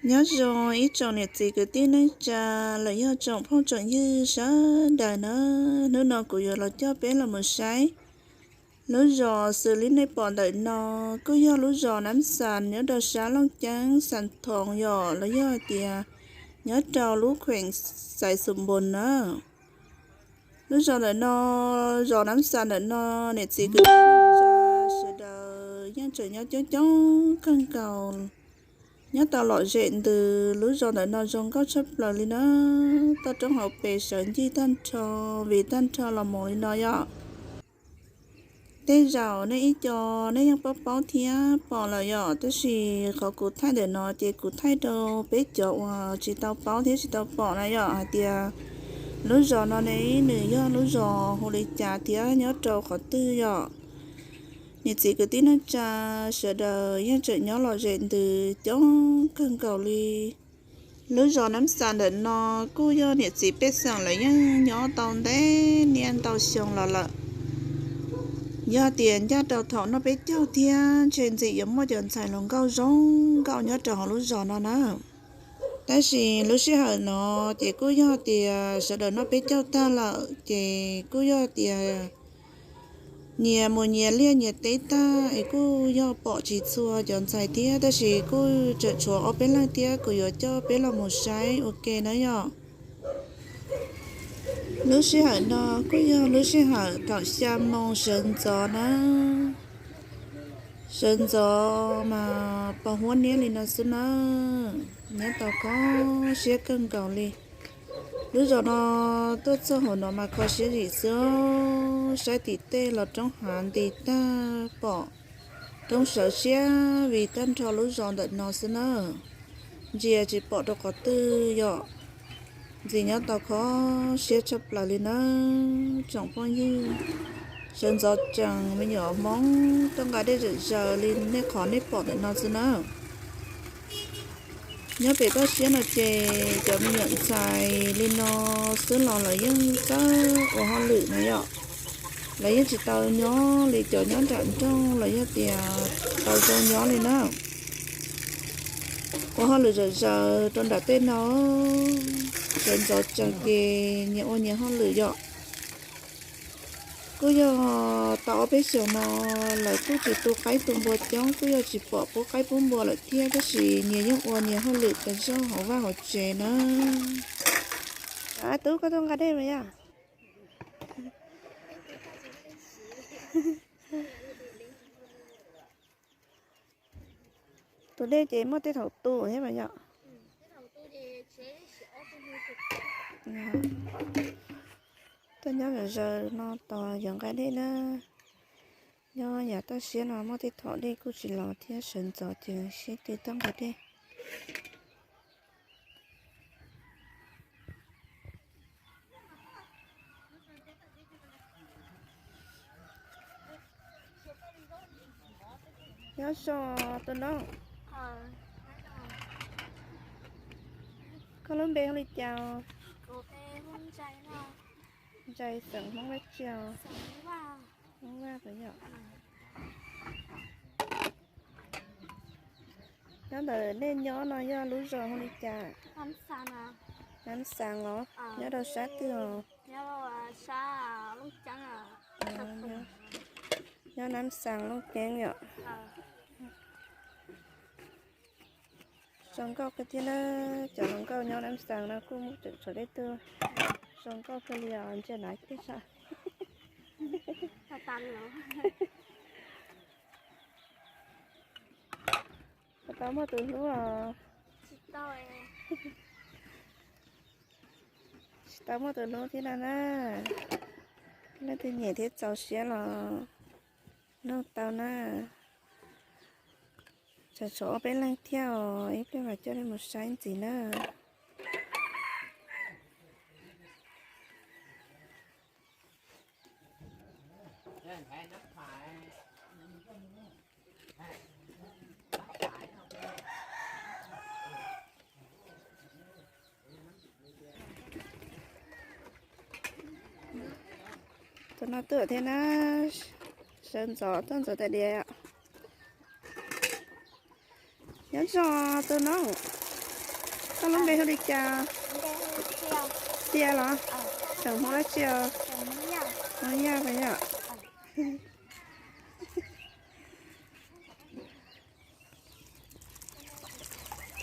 Nyob zoo ib tsoom niam txiv kwv tij neej tsa los yog tsoom phooj tsoom ywg sawv daws na, hnub no kuv yuav los coj peb los mus saib lub zos xws li nej pom ntawm no, kuj yog lub zos Nab Xas nyob rau sab Looj Ceeb, Xas Thoos yom, los yog hais tias nyob rau lub khueem Xais Xus Npoos na. Lub zos ntawm no, zos Nab Xas ntawm no, niam txiv kwv tij sawv daws yeej tseem nyob coob coob kawg nkaus, nyob tau lom zem ntws. Lub zos ntawm no zoo nkauj tshaj plaws li na, toj roob hauv pes sawv ncig tag nrho, vim tag nrho los mus li no yom. Tej zaum nej ib co nej yeej paub paub thiab pom lawm yom, tab sis qhov kuv thaij ntawm no ces kuv thaij rau peb cov uas tsis tau paub thiab tsis tau pom na yom, hais tias lub zos no ne nws yog lub zos hu li cas thiab nyob rau qhov twg yom. Niam txiv kwv tij neej tsa sawv daws yeej tseem nyob lom zem ntws coob kawg nkaus li. Lub zos Nab Xas ntawm no kuj yog niam txiv pej xeem lawv yeej nyob tau ntev niaj ntau xyoo los lawm. Yog tias ncaj rau thaum noj peb caug thiab ntshe ntxim yuav muaj cov ntxhais hluas nkauj zoo nkauj nyob rau hauv lub zos no na. Tab sis lub sij hawm no ces kuj yog tias sawv daws noj peb caug tag lawm ces kuj yog tias nyias mus nyias liaj nyias teb tag es kuj yog pom tsis txhua cov ntxhais thiab, tab sis kuj tseem tshuav ob peb leeg thiab, kuv yuav coj peb los mus saib ua ke na yom. Lub sij hawm no kuj yog lub sij hawm thaum xya moo sawv ntxov na. Sawv ntxov mas pos huab niab li no xwb na, nyob tau kho siab kawg nkaus li. Lub zos no tuaj txog hauv no mas kho siab zim xwb, saib tim tej los roob hav nti tag pom roob sawv siab vim tag nrho lub zos ntawm no xwb na. Ntsia tsis pom rau qhov twg yom. Ntxim nyob tau kho siab tshaj plaws li na tsoom phooj ywg. Sawv ntxov tsees me nyuam Hmoob tuaj nqa dej zom zaws li nej qhov nej pom ntawm no xwb na. Nyob pem toj siab no ces cov me nyuam ntxhais li no xwb los lawv yeej txawj ua hauj lwm na yom. Lawv yeej tsis tau nyob li cov nyob nram nroog los yog tias tau zoo nyob li na. Ua hauj lwm zom zaws rau nram tej no, sawv ntxov tsees ces nyias ua nyias hauj lwm yom. Kuj yog tau ob peb xyoos no lawv kuj tsis tu qaib tu npua coob, kuj yog tsis pom pub qaib pub npua lawm thiab, tab sis nyias yeej ua nyias hauj lwm tas zog hauv vaj hauv tsev na. Tub, koj tuaj nqa dej mas yog. Tus dej ces muaj tej thaum tu thiab mas yom. Tuaj nyob zom zaws no tos yuav nqa dej na. Nyob yav toj siab no muaj tej thaum dej kuj tsis los thiab, sawv ntxov ces sib tw tuaj nqa dej. Nyob zoo tus noob, koj lub npe hu li cas? Ntsais xeem Hmoob dab tsi os? Hmoob Vaj puas yog? Nyob ntawm nej nyob no yog lub zos hu li cas? Nab Xas los? Nyob rau sab twg os? Nyob Nab Xas Looj Ceeb yom. Zoo nkauj kawg thiab na, cov hluas nkauj nyob Nab Xas no kuj muaj tseem tshuav tej tug zoo nkauj kawg li os, ntsia nav kiag saib. Puas tau muaj tus hlub os? Tsis tau muaj tus hlub thiab no na. Leej twg nyiam thiab txaus siab los nug tau na. Tseem tshuav ob peb leeg thiab os, ib pliag mam coj nej mus saib ntxiv na. Tus no tuaj thiab na, sawv ntxov tuaj ntxov tas diav. Nyob zoo tus nob, koj lub npe hu li cas? Xias los? Xeem Hmoob dab tsi os? Hmoob Yaj los yom?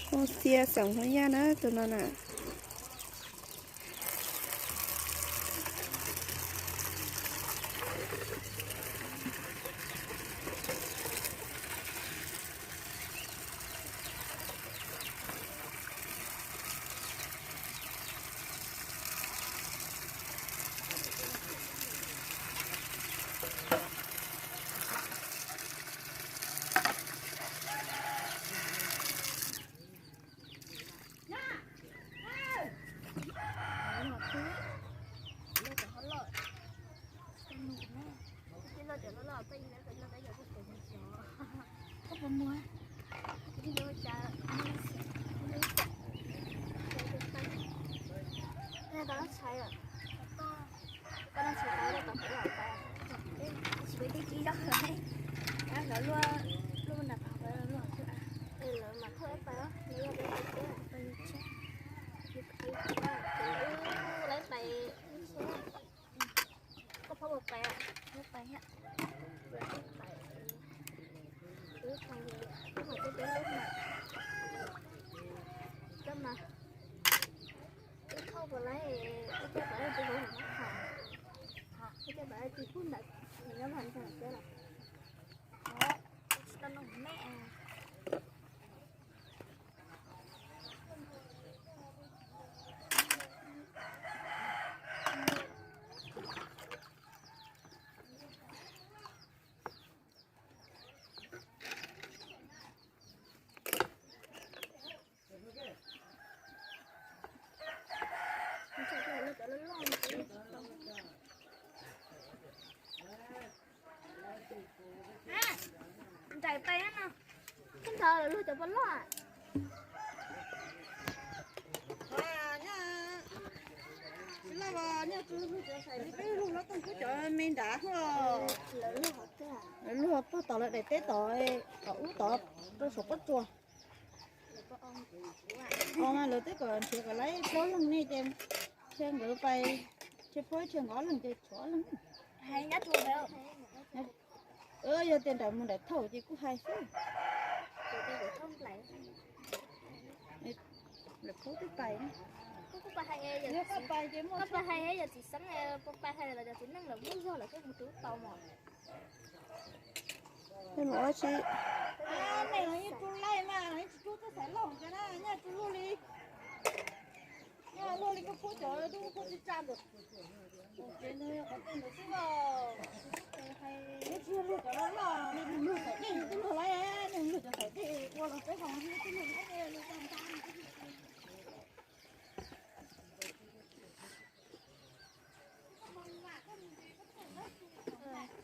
Hu Xias xeem Hmoob Yaj na tus no na. Nraim pais no, koj nrog lawv luag cov poj loj. Tsis loj os, nyob tsis luag cov xais li peb luag lub tooj kub cov me nrad os. Lawv luag pog tom lawv daim teb tod, tom ub tod rau saum pob tsuas. Os mas lawv twb kom nrhiav kom laib plaub leeg ne ces nrhiav nkawd pais, nrhiav phob nrhiav nkawd ob leeg ces tshuav ob leeg. Yog tias nram mus nram thauj ces kuj hais xwb. Lawv phob twb pais, yog koj pais ces muaj, koj pais hais yog txiv xeeb, pais hais los cov txiv neej lawv muaj zog lawm koj mus rub tau mos. Neeg los yeej tsu laij mas los yeej tsis rub tej xaiv laug cov na, nyob tsis luaj li. Nyob luaj li koj pub cov dub koj tsis tsa ntawm ces nws qhov twg ntawd xwb los. Nyob tsis luaj cov loj loj, nws luag xaiv dej, nws twb luag lawm, nws luag cov xaiv dej ua los peb hau, nws twb luag lawm.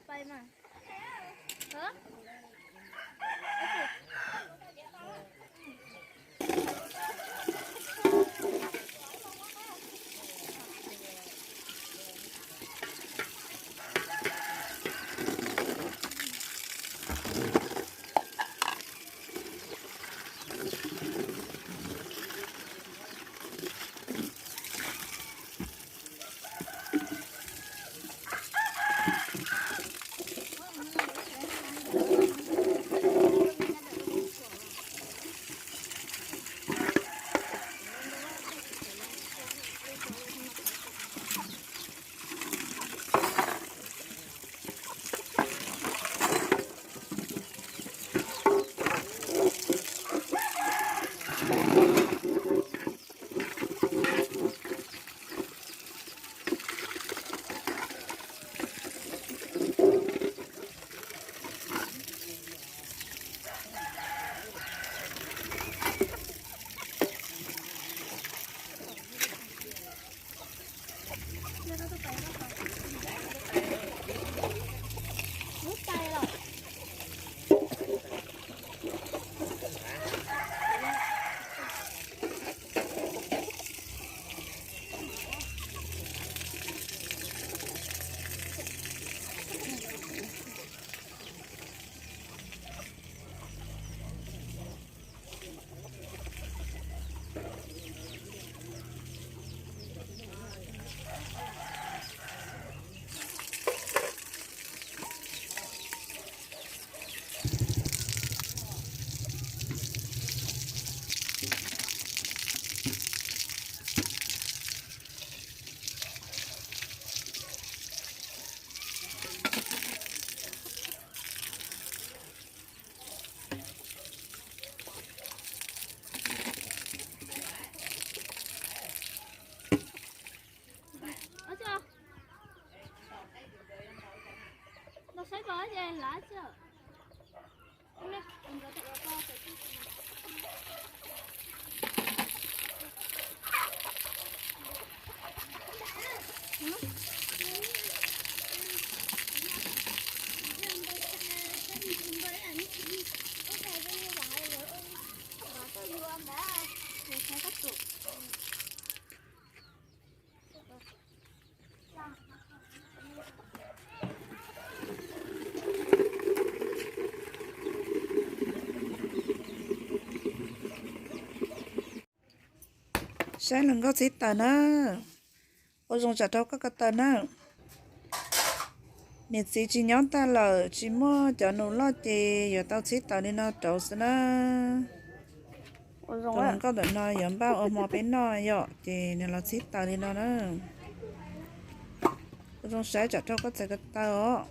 Pais mas. Saib hluas nkauj txhib taws na. Ua zoo tsam rau koj ko taw na. Niam txiv tsis nyob tag lawm, tsis muaj cov nus loj ces yuav tau txhib taws li no rauv xwb na. Tus hluas nkauj ntawm no yuav npaj ua hmo peb noj yom, ces nws los txhib taws li no na. Ua zoo saib tsam rau koj txhais ko taw os.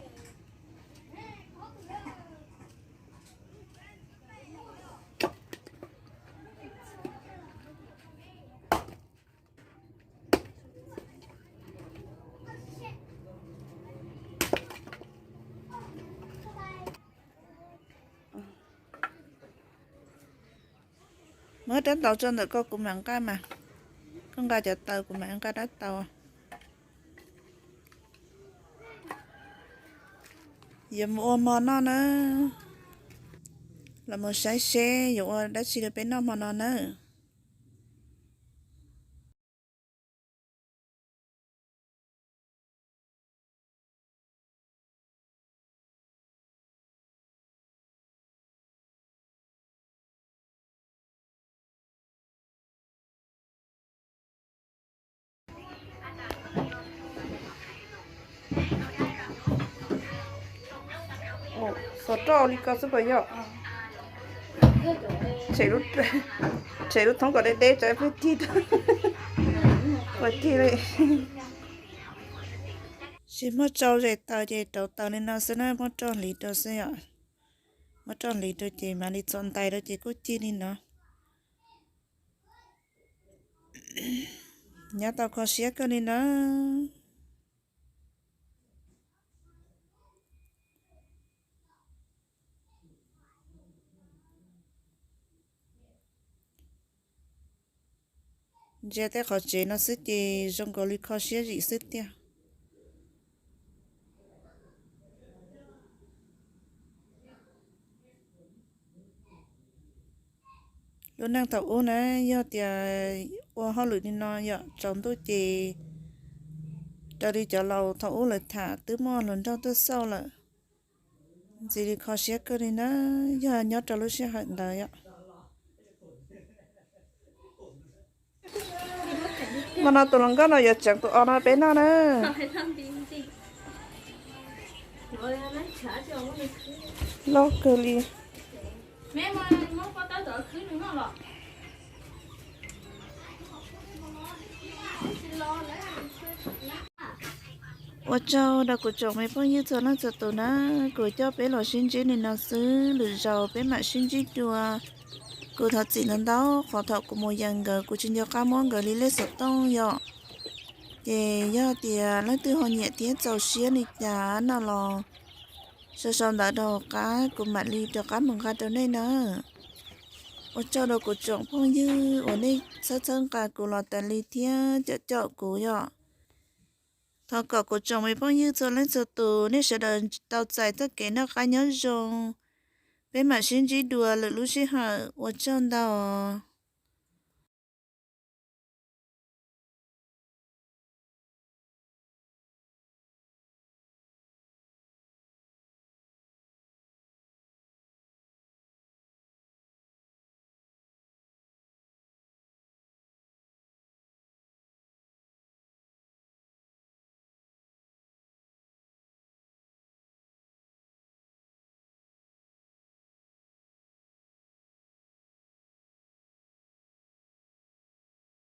Muab rab taus tso ntawm ko kuv mam nqa mas. Koj nqa cov taws kuv mam nqa rab taus. Yuav mus ua hmo noj na. Los mus saib seb yuav ua dab tsi rau peb noj hmo no na. Xov roj li ko xwb puas yog? Tshem lub thoob kom deb deb tsam peb tig tau. Puas tig li? Tsis muaj tsau zes taws ces rauv taws li no xwb na, muab roj hliv rau xwb yom. Muab roj hliv rau ces mam li txuas ntais rau ces kuj cig li no. Nyob tau kho siab kawg li na. Ntsia tej qhov tsev no xwb ces zoo nkaus li kho siab zim xwb tiag. Lub neej thaum ub na, yog tias ua hauj lwm li no yom, tsaus ntuj ces raws li cov laus thaum ub lawv tham twb muaj hluas nraug tuaj xauj lawm. Ntxim li kho siab kawg li na, yog nyob rau lub sij hawm ntawd yom. Hmo no tus hluas nkauj no yuav tseev tus os no peb noj na. Loj kawg li. Ua tsaug rau kuv tsoom me phooj ywg txhua leej txhua tus na, kuv coj peb los sib ntsib li no xwb, lwm zaus peb mam sib ntsib dua. Kuv thov txim ntau ntau qhov thaum kuv mus yees nkawd kuv tsis nco qab muab nkawd li lej xov tooj yom. Ces yog tias leej twg ho nyiam thiab txaus siab li cas no los sau sau ntawv rau hauv qab kuv mam li rov qab mus nqa rau nej na. Ua tsaug rau kuv tsoom phooj ywg uas nej txhawb txhawb nqa kuv los tas li thiab caum caum kuv yom. Thov kom kuv tsoom me phooj ywg txhua leej txhua tus nej sawv daws tau txais txoj kev noj qab nyob zoo. Peb mam sib ntsib dua lwm lub sij hawm, ua tsaug ntau.